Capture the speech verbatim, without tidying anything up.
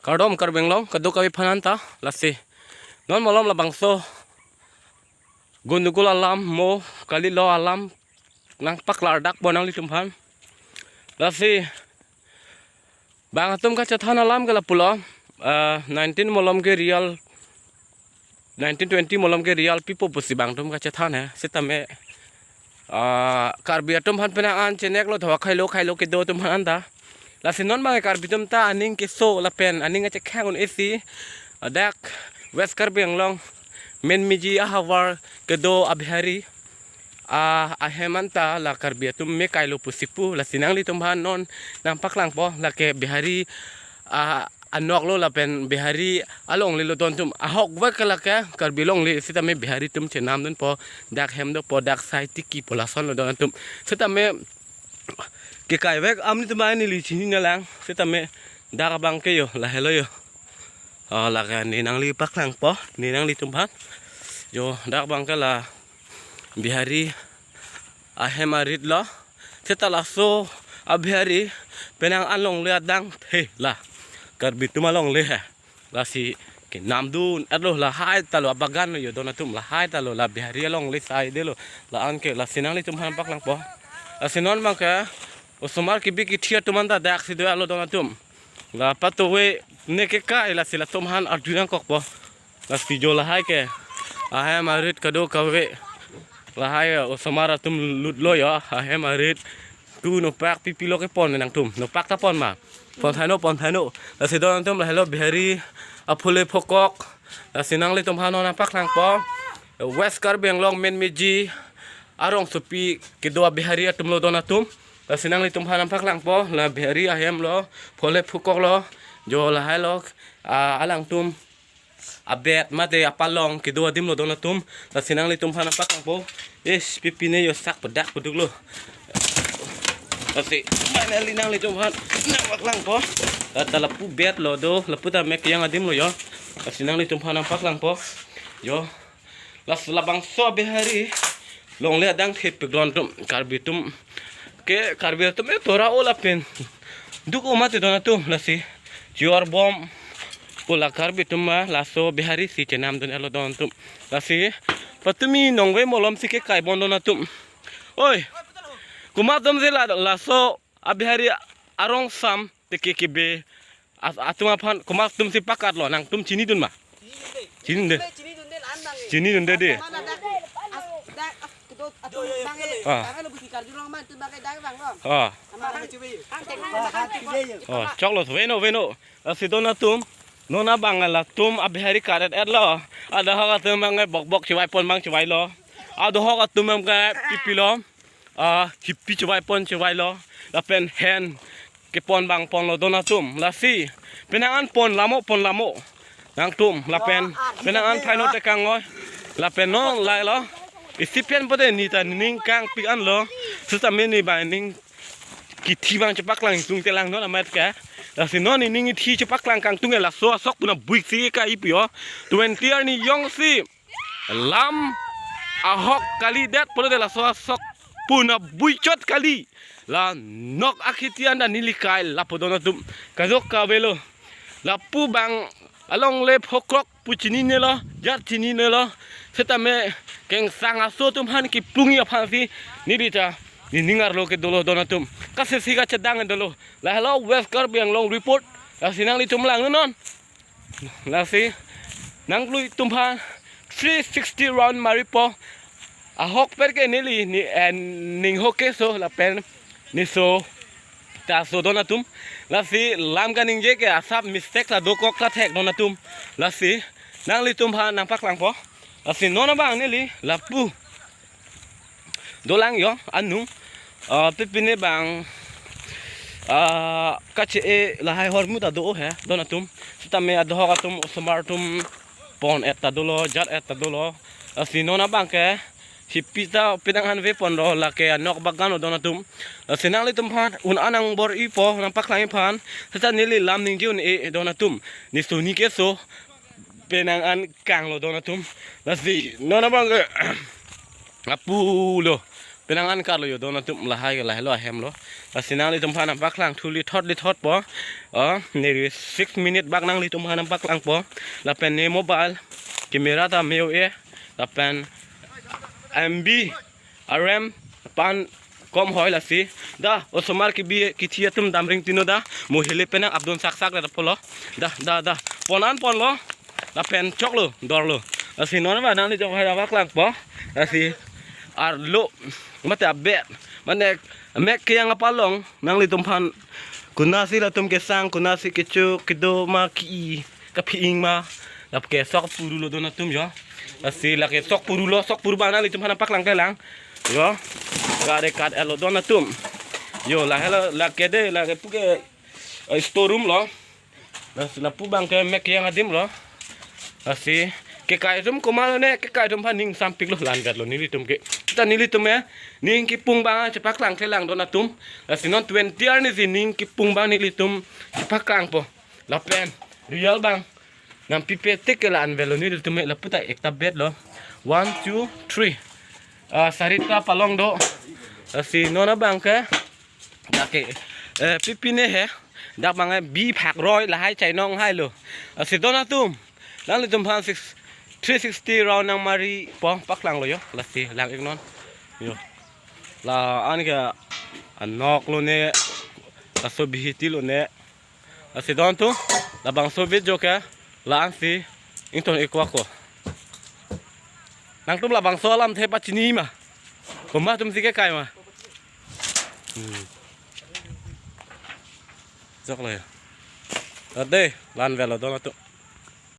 Kardom Karbi Anglong kadokave aphan anta. Lasi non malom labangso gondogol alam mo kalilo alam nangpaklardak pon nanglitum aphan. Lasi bang atum kachethan alam ke lapulo, ah, nineteen malom ke real, nineteen twenty malom ke real pipo pusi bang atum kachethan he. Sitame, ah, Karbi atum aphan penang an chenek lo thawa khailo khailo kedo atum aphan anta. Lasi non bang Karbi atum ta aning keso lapen aning achekhang un-e si, ah, dak West Karbi Anglong Menmeji ahavar kedo a-Bihari, ah, ahem anta la Karbi atum me kailo pusi pu. Lasi nanglitum aphan non nangpaklangpo, lake Bihari, ah, anok lo lapen Bihari alongle lo don atum. Ahok vek ke lake Karbi longle, sitame Bihari atum chenamdunpo, dak hem dopo, dak sai tiki po, lason lo don atum. Sitame kekai vek amonit atum neli chinine lang, sitame dak abang ke yo lahelo yo. Oh, lake ne nangli paklangpo, ne nanglitum aphan. Yo, dak abang ke la Bihari ahem arit lo. Seta laso a-Bihari penang an longle adang the la Karbi atum alongle he. Lasi kenamdun-et lo, lahai ta lo abagan lo yo don atum, lahai ta lo la Bihari alongle sai de lo la-an ke. Lasi nanglitum aphan paklangpo. Lasi non bang ke osomar kebi kethe atum anta dak si do-et lo don atum. La patuve ne kekai, lasi latum aphan arju nangkokpo. Lasi jo lahai ke ahem arit kadokave, lahai osomar atum lutlo yo, ahem arit tu nopak pipi lo kepon nangtum, nopak ta pon ma, pon thaino, pon thaino. Lasi don atum, lahelo Bihari aphule phokok. Lasi nanglitum aphan non nangpaklangpo, West Karbi Anglong Menmeji arongsopi kedo a-Bihari atum lo don atum. Lasi nanglitum aphan nangpaklangpo, la Bihari ahem lo, phule phokok lo, jo lahai lo, ah, alangtum abet mate apalong kedo adim lo don atum. Lasi nanglitum aphan nangpaklangpo. Ish, pipi ne yo sak pedak peduk lo. Lasi finally nanglitum aphan nangpaklangpo. La ta lapu bet lo do, lapu ta mek yang adim lo yo. Lasi nanglitum aphan nangpaklangpo. Yo. Lasi labangso a-Bihari longle adang thepik don atum, Karbi atum ke, Karbi atum e tora o lapen duk o mate don atum. Lasi chorbom pu la Karbi atum ma, laso Bihari si chenamdun-et lo don atum. Lasi patumi nongve malom si kekai bon don atum. Oi, komat atum si la laso a-Bihari arong sam teke kebe as-, atum aphan komat atum si pakat lo, nangtum chinidun ma? Chinidunde. Chinidunde de. Ah. Ah. Oh, choklo, veno, veno. Lasi don atum, non abang latum a-Bihari karet-et lo. Adahok atum bang bokbok chivai pon bang chivai lo. Adahok atum bang pipi lo. Ah, hipi chivai pon chivai lo, lapen hen kepon bang pon lo don atum. Lasi penang an pon lamo, pon lamo nangtum, lapen penang an thaino tekang oi. Lapen non lahelo, isi pen pote ne ta ning kangpik an lo, sitame ne bang ning kithi bang chepaklang tung telang non amat ke. Lasi non ne ning kithi chepaklang kangtung ke laso asok puna buik si ka ipi o. Twenty arni jongsi lam ahok kalidet pulote laso asok puna buichot kali. La nok akhiti anta neli kai lapu don atum. Kajok kavelo. Lapu bang alongle phokrok pu chinine lo, jat chinine lo. Sitame kengsang aso atum aphan kiplungi aphan si neli ta ne ning arlo ke dolo don atum. Kasesi kachedang dolo. Lahelo West Karbi Anglong report. Lasi nanglitum lang non. Lasi nanglitum aphan three sixty round maripo. Ahok per ke neli ni, eh, ning ho keso lapen ne so ta so don atum. Lasi lam kaningje ke asap mistake la dokok la thek don atum. Lasi nanglitum aphan nangpaklangpo. Lasi non abang neli lapu dolang yo anung, ah, pipine bang, ah, kache-e lahai hormu ta do he don atum. Sitame adahok atum osomar atum pon-et ta dolo, jat-et ta dolo. Lasi non abang ke hipi ta penang an ve pon lo, lake anok bagan lo don atum. Lasi nanglitum aphan un-an nangbor-ipo, nangpaklang aphan. Sita neli lam ningje un-e don atum. Ne soni keso penang an kang lo don atum. Lasi non abang ke apu lo. Penang an karlo yo don atum, lahai ke lahai lo ahem lo. Lasi nanglitum aphan nangpaklang thu lithot lithot po. Oh, neli six minute bak nanglitum aphan nangpaklangpo. Lapen ne mobile camera ta me-o-e. Lapen M B, RAM pan kom hoi lasi. Da, osomar kebi kethi atum damring tino da. Mo hele penang abdon sak sak da pulo. Da, da, da. Pon an ponlo. Lapen choklo, dorlo. Lasi non ba nanglitum aphan nangpaklangpo. Lasi arlo. Mate abet. Mane mek keyang apalong nanglitum aphan. Konatsi latum kesang, konatsi kecho, kedo ma ki, kaphi-ing ma. Lap kesok purulo don atum yo. Lasi lake sok purulo, sok puru bang nanglitum aphan nangpaklangkle lang. Yo. Gare kat elo don atum. Yo, lahelo, lake de, lake puke, eh, store room lo. Lasi lapu bang ke mek keyang adim lo. Lasi kekai atum komatlo ne, kekai atum aphan ning sampik lo, la-an vet lo nelitum ke. Kita nelitum e, ning kipung bang chepaklangkle lang don atum. Lasi non twenty arni si ning kipung bang nelitum chepaklangpo. Lapen real bang nangpipe tik ke la-an vet lo nelitum e, lapu ta ekta bed lo. One, two, three. Ah, sarita palong do. Lasi non abang ke. Dak ke, eh, pipine he. Dak bang e bi phak roi lahai chainong hai lo. Lasi don atum. Nanglitum aphan six, three sixty round nangmaripo, paklanglo yo. Lasi lang-ik non. Yo. La-an ke anok lo ne. Laso bihiti lo ne. Lasi don atum. Labangso video ke la-an si ington-ik ko. Nangtum labangso alamthe pachini ma. Komat atum si kekai ma. Hmm. Joklo ya. Ade, la-an vet lo don atum.